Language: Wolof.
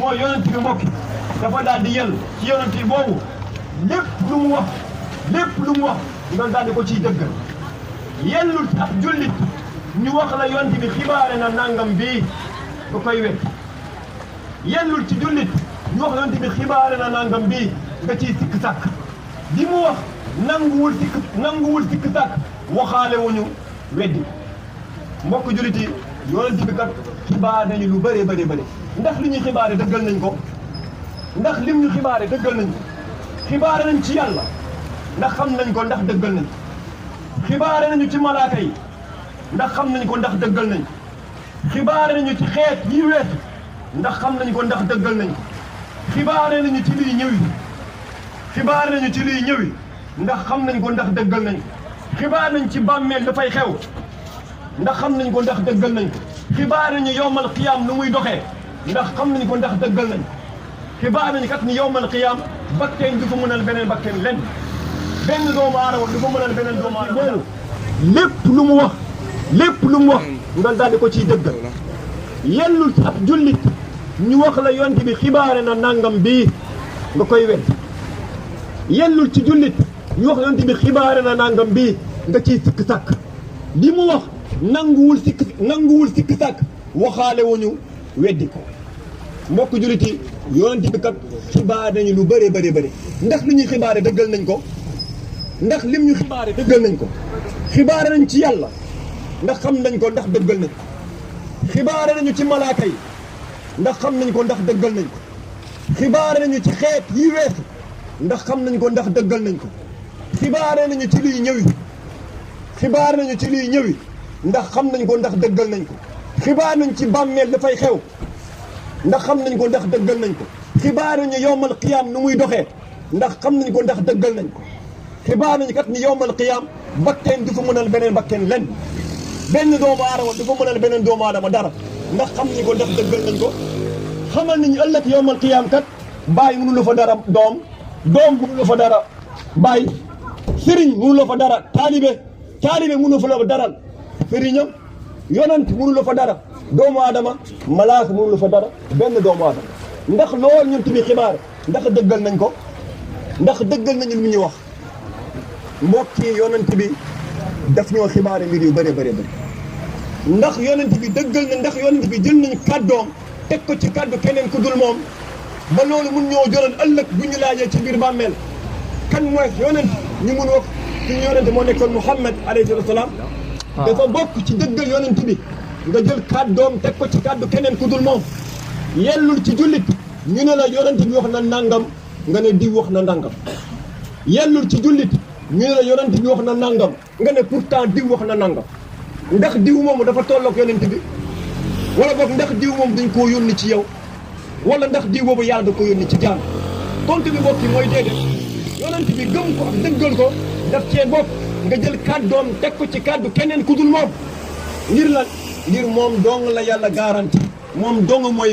mooy yonent bi mbokki dafa daal di yell ci yonent bi boobu lépp lu mu wax nga daal di ko ciy dëggal yellul ab jullit ñu wax la yonent bi xibaare na nangam bii nga koy wet yellul ci jullit ñu wax la yonent bi xibaare na nangam bii nga ciy sikk sàkk li mu wax nanguwul sikk sàkk waxaale wuñu weddi mbokk jullit yi yonent bi kat xibaar nañu lu bëree bëri ndax li ñuy xibaare dëggal nañ ko ndax lim ñu xibaare dëggal nañ ko xibaare nañ ci yàlla ndax xam nañ ko ndax dëggal nañ xibaare nañu ci malaaka yi ndax xam nañ ko ndax dëggal nañ xibaare nañu ci xeet yi weesu ndax xam nañ ko ndax dëggal nañ xibaare nañu ci liy ñëwi xibaare nañu ci liy ñëwi ndax xam nañ ko ndax dëggal nañ xibaar nañ ci bàmmeel dafay xew ndax xam nañ ko ndax dëggal nañ ko xibaar nañu yowmal qiyaam nu muy doxee ndax xam nañ ko ndax dëggal nañ xibaar nañu kat ni yowmal qiyaam bakkeen du fa mënal beneen bakkeen lenn benn doomu aadama du fa mënal beneen doomu aadama lépp lu mu wax nga daal di ko ciy dëggal yellul ci ab jullit ñu wax la yonent bi xibaare na nangam bii nga koy wet yellul ci jullit ñu wax la yonent bi xibaare na nangam bii nga ciy sikk sàkk li mu wax nanguwul sikk sàkk waxaale wuñu weddi ko mbokk jullit yi yonent bi kat xibaar nañu lu bëree bëri ndax li ñuy xibaare dëggal nañ ko ndax lim ñu xibaare dëggal nañ ko xibaare nañ ci yàlla ndax xam nañ ko ndax dëggal nañ ko xibaare nañu ci malaaka yi ndax xam nañ ko ndax dëggal nañ ko xibaare nañu ci xeet yi weesu ndax xam nañ ko ndax dëggal nañ ko xibaare nañu ci liy ñëwi xibaare nañu ci liy ñëwi ndax xam nañ ko ndax dëggal nañ ko xibaar nañ ci bàmmeel dafay xew ndax xam nañ ko ndax dëggal nañ ko xibaar nañu yowmal qiyaam nu muy doxee ndax xam nañ ko ndax dëggal nañ ko xibaar nañu kat ni yowmal qiyaam bakkeen du fa mënal beneen bakkeen lenn benn doomu aadama du fa mënal beneen doomu aadama dara ndax xam nañ ko ndax dëggal nañ ko xamal nañu ëllëg yowmal qiyaam kat bàyyi mënu la fa dara doom mënu la fa dara bàyyi sëriñ mënu la fa dara taalibe mënu fa la dara sëriñam yonent mënu la fa dara doomu aadama malaaka mënu la fa dara benn doomu aadama ndax loolu ñun tamit xibaar ndax dëggal nañ ko ndax dëggal nañu lu ñu wax mbokk yi yonent bi daf ñoo xibaare mbir yu bëri ndax yonent bi dëggal na ndax yonent bi jël nañ kàddoom teg ko ci kàddu keneen ku dul moom ba loolu mun ñoo jëloon ëllëg bu ñu laajee ci biir bàmmeel kan mooy yonent ñu mun wax suñu yonent moo nekkoon Muhammad alayhi salaam dafa bokk ci dëggal yonent bi nga jël kàddoom teg ko ci kàddu keneen ku dul moom yellul ci jullit ñu ne la yonent bi wax na nangam nga ne diw wax na nangam yellul ci jullit ñu ne la yonent bi wax na nangam nga ne pourtant diw wax na nangam ndax diw moomu dafa tolloog yonent bi wala boog ndax diw moom dañ koo yónni ci yow wala ndax diw boobu yàlla da ko yónni ci jaam tontu bi mbokk yi mooy déedéet yonent bi gëm ko ak dëggal ko daf cee bokk nga jël kàddoom teg ko ci kàddu keneen ku dul moom ngir moom dong la yàlla garanti moom dong mooy